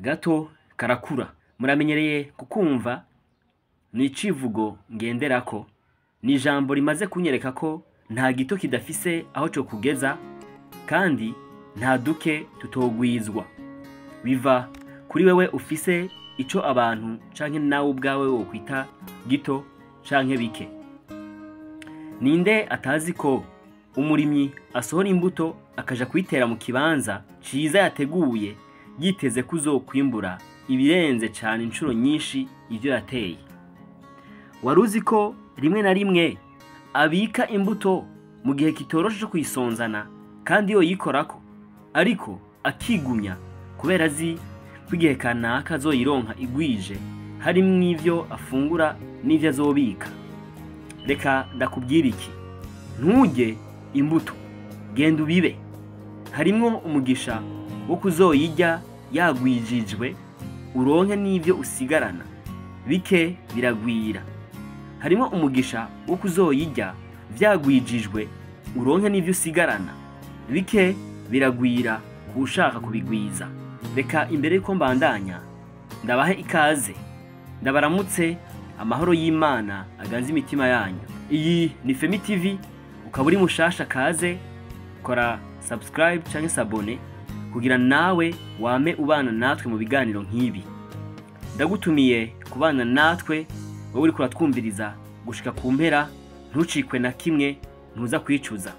Gato karakura. Muramenyereye kukumva, ni icivugo ngenderako, ni ijambo rimaze kunyereka ko nta gito kidafise aho co kugeza, kandi nta duke tutogwizwa. Biva kuri wewe ufise ico abantu canke nawe ubwawe wokwita gito canke bike. Ninde atazi ko umurimyi asohora imbuto akaja kuyitera mu kibanza ciza yateguye, yiteze kuzokwimbura ibirenze cane incuro nyinshi ivyo yateye? Wari uzi ko rimwe na rimwe abika imbuto mu gihe kitoroshe co kuyisonzana, kandi yoyikorako, ariko akigumya kubera azi ko igihe kanaka azoyironka igwije, harimwo ivyo afungura n'ivyo azobika? Reka ndakubwira iki: nturye imbuto, genda ubibe. Harimwo umugisha wo kuzoyirya yagwijijwe, uronke n'ivyo usigarana. Bike biragwira. Harimwo umugisha wo kuzoyirya vyagwijijwe, uronke n'ivyo usigarana. Bike biragwira kuwushaka kubigwiza. Reka imbere yuko mbandanya ndabahe ikaze, ndabaramutse, amahoro y'Imana aganze imitima yanyu. Iyi ni Femi TV. Ukaba uri mushasha, kaze, kora subscribe canke s'abonner kugira nawe wame ubana natwe mu biganiro nk'ibi. Ndagutumiye kubana natwe, wowe uriko uratwumviriza, gushika ku mpera, ntucikwe na kimwe, ntuza kwicuza.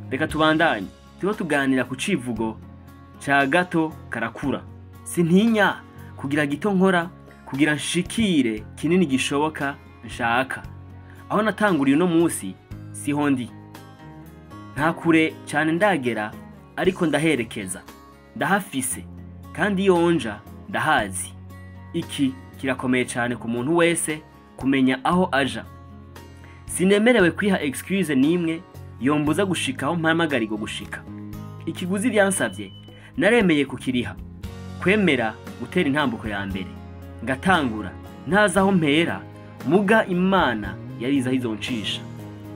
Reka tubandanye. Turiko tuganira ku civugo ca gato karakura. Sintinya kugira gito nkora kugira nshikire kinini gishoboka nshaka. Aho natanguriye uno munsi siho ndi, nta kure cyane ndagera, ariko ndaherekeza, ndahafise, kandi iyo nja ndahazi. Iki kirakomeye cyane ku muntu wese kumenya aho aja. Sinemerewe kwiha excuse n'imwe yombuza gushika aho mpamagarirwa gushika. Ikiguzi byansabye naremeye kukiriha, kwemera gutera intambuko ya mbere, ngatangura ntazi aho mpera, muga Imana yarize aho izoncisha,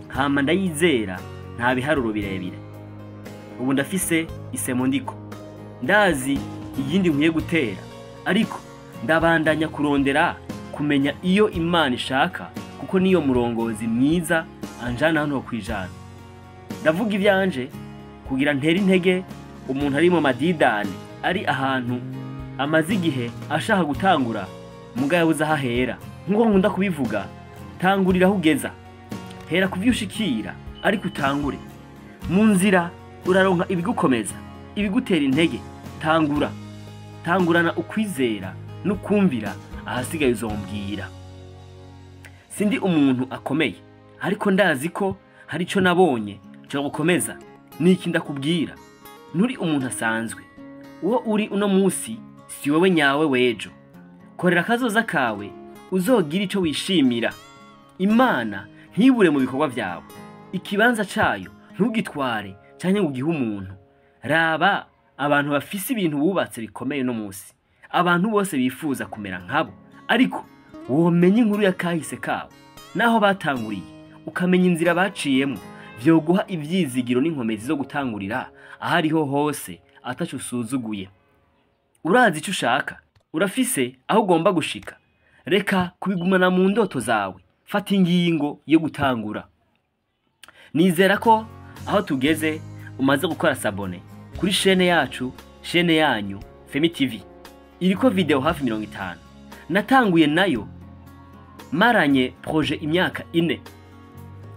hama ndayizera. Nta biharuro birebire. Ubu ndafise isemo, ndiko ndazi iyindi nkwiye gutera, ariko ndabandanya kurondera kumenya iyo Imana ishaka, kuko niyo murongozi mwiza anjana hano kwijana. Ndavuga ivyanje kugira ntere intege umuntu ari mu madidane, ari ahantu amaze igihe ashaka gutangura muga yabuze aho ahera. Nk'uko nkunda kubivuga, tangurira aho ugeza, hera kuvyo ushikira, ariko utangure. Mu nzira uraronka ibigukomeza, ibigutera intege. Tangura, tangurana ukwizera n'ukumvira, ahasigaye uzombwira. Sindi umuntu akomeye, ariko ndazi ko hari ico nabonye cyo gukomeza. Niki ndakubwira: nturi umuntu asanzwe. Uwo uri uno munsi si wowe nyawe w'ejo. Korera akazoza kawe, uzogira ico wishimira. Imana ntibure mu bikorwa vyawe. Ikibanza cayo ntugitware canke ngo ugihe umuntu. Raba abantu bafise ibintu bubatse bikomeye uno munsi, abantu bose bifuza kumera nkabo, ariko womenya inkuru ya kahise kabo naho batanguriye, ukamenya inzira baciyemo, vyoguha ivyizigiro n'inkomezi zo gutangurira ahariho hose ataco usuzuguye. Urazi ico ushaka, urafise aho ugomba gushika. Reka kubigumana mu ndoto zawe, fata ingingo yo gutangura. Nizera ko aho tugeze umaze gukora s'abonner kuri chaîne yacu, chaîne yanyu Femi TV. Iriko video hafi 50. Natanguye nayo maranye projet imyaka 4.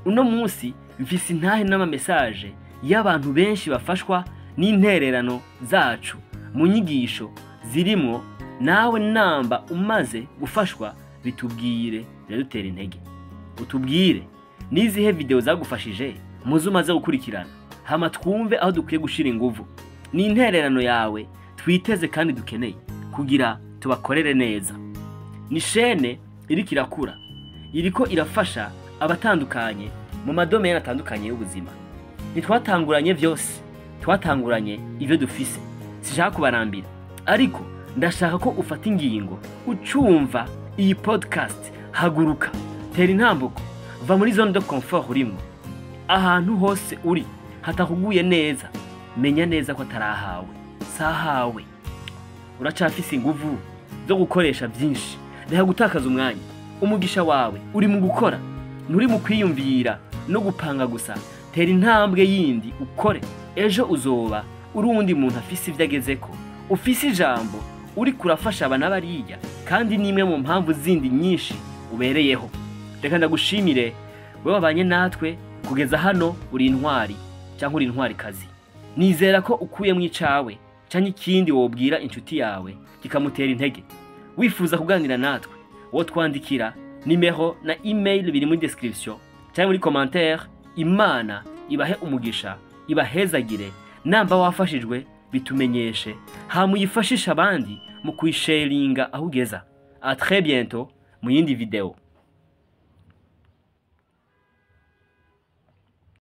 Uno munsi mfise intahe n'ama message y'abantu benshi bafashwa n'intererano zacu mu nyigisho zirimwo. Nawe namba umaze gufashwa, bitubwire, biradutera intege. Utubwire nizihe video zagufashije muzo umaze gukurikirana, hama twumve aho dukwiye gushira inguvu. Ni intererano yawe twiteze kandi dukeneye kugira tubakorere neza. Ni chaîne iriko irakura, iriko irafasha abatandukanye mu ma domaines atandukanye y'ubuzima. Ntitwatanguranye vyose, twatanguranye ivyo dufise. Sinshaka kubarambira, ariko ndashaka ko ufata ingingo. Ucumva iyi podcast, haguruka, tera intambuko, va muri zone de confort urimo. Ahantu hose uri hatakuguye neza, menya neza ko atarahawe, sahawe. Uracafise inguvu zo gukoresha byinshi. Reka gutakaza umwanya. Umugisha wawe uri mu gukora, nturi mu kwiyumvira no gupanga gusa. Tera intambwe yindi ukore. Ejo uzoba uri uwundi muntu afise ibyo agezeko, ufise ijambo, uri kurafasha aba n'abariya, kandi n'imwe mu mpamvu zindi nyinshi ubereyeho. Reka ndagushimire wowe wabanye natwe kugeza hano. Uri intwari cyangwa uri intwarikazi. Nizera ko ukuyemo icawe cyangwa ikindi wobwira inshuti yawe kikamutera intege. Wifuza kuganira natwe, wo twandikira, nimero na email biri muri description cyangwa muri commentaire. Imana ibahe umugisha, ibahezagire. Namba wafashijwe, bitumenyeshe, hama uyifashishe abandi mu kuyisharinga aho ugeza. À très bientôt mu yindi video.